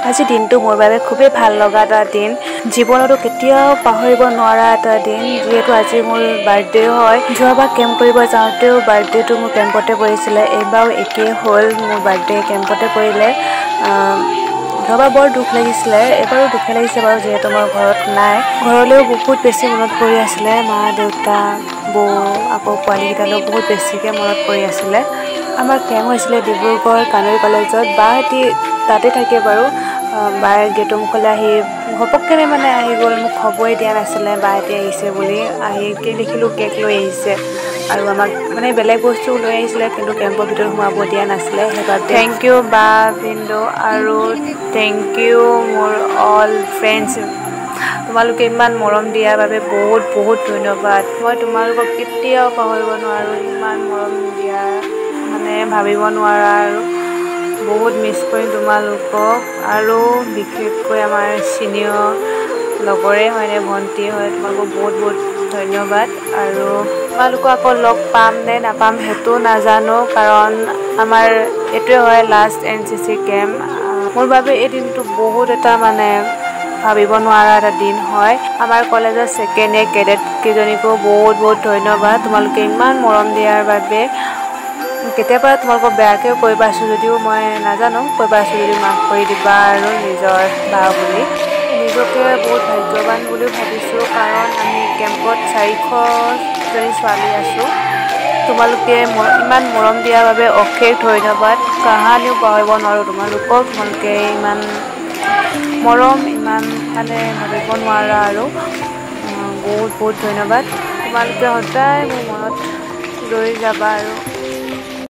আজি দিনটো মোৰ বাবে খুবেই ভাল লগা এটা দিন, জীৱনতো কেতিয়াও পাহৰিব নোৱাৰা এটা দিন, যিহেতু আজি মোৰ বাৰ্থডে হয়। যোৱাবাৰ কেম্প কৰিব যাওঁতেও বাৰ্থডেটো মোৰ কেম্পতে পৰিছিলে, এইবাৰো একেই হ'ল, মোৰ বাৰ্থডে কেম্পতে পৰিলে। যোৱাবাৰ বৰ দুখ লাগিছিলে, এইবাৰো দুখে লাগিছে বাৰু, যিহেতু মই ঘৰত নাই। ঘৰলৈও বহুত বেছি মনত পৰি আছিলে, মা দেউতা বৌ আকৌ পোৱালীকেইটালৈও বহুত বেছিকৈ মনত পৰি আছিলে। আমাৰ কেম্প হৈছিলে ডিব্ৰুগড় কাণৈ কলেজত, বাহঁতি তাতে থাকে বাৰু। বায়ে গেটৰ মুখলৈ আহি ঘপককেনে মানে আহি গ'ল, মোক খবৰে দিয়া নাছিলে বাহঁতি আহিছে বুলি। আহি দেখিলোঁ কেক লৈ আহিছে আৰু আমাক মানে বেলেগ বস্তু লৈ আহিছিলে, কিন্তু কেম্পৰ ভিতৰত সোমাব দিয়া নাছিলে, সেইবাবে। Thank U বা ভিনদেউ আৰু thank U মোৰ অল ফ্ৰেণ্ডছ, তোমালোকে ইমান মৰম দিয়াৰ বাবে বহুত বহুত ধন্যবাদ। মই তোমালোকক কেতিয়াও পাহৰিব নোৱাৰোঁ, ইমান মৰম দিয়া মানে ভাবিব নোৱাৰা আৰু বহুত মিছ কৰিম তোমালোকক। আৰু বিশেষকৈ আমাৰ চিনিয়ৰ লগৰে হয়নে ভণ্টি হয়, তোমালোকক বহুত বহুত ধন্যবাদ। আৰু তোমালোকক আকৌ লগ পাম নে নাপাম সেইটো নাজানো, কাৰণ আমাৰ এইটোৱে হয় লাষ্ট NCC camp. মোৰ বাবে এই দিনটো বহুত এটা মানে ভাবিব নোৱাৰা এটা দিন হয়। আমাৰ কলেজৰ ছেকেণ্ড ইয়েৰ কেডেট কেইজনীকো বহুত বহুত ধন্যবাদ, তোমালোকে ইমান মৰম দিয়াৰ বাবে। কেতিয়াবা তোমালোকক বেয়াকৈও কৈ পাইছোঁ যদিও মই নাজানো, কৈ পাইছোঁ যদি মাফ কৰি দিবা আৰু নিজৰ বা বুলি। নিজকে বহুত ভাগ্যৱান বুলিও ভাবিছোঁ, কাৰণ আমি কেম্পত 400জনী ছোৱালী আছোঁ। তোমালোকে ইমান মৰম দিয়াৰ বাবে অশেষ ধন্যবাদ, কাহানিও পাহৰিব নোৱাৰোঁ তোমালোকক। তোমালোকে ইমান মৰম ইমান মানে ভাবিব নোৱাৰা আৰু বহুত বহুত ধন্যবাদ। তোমালোকে সদায় মোৰ মনত ৰৈ যাবা আৰু।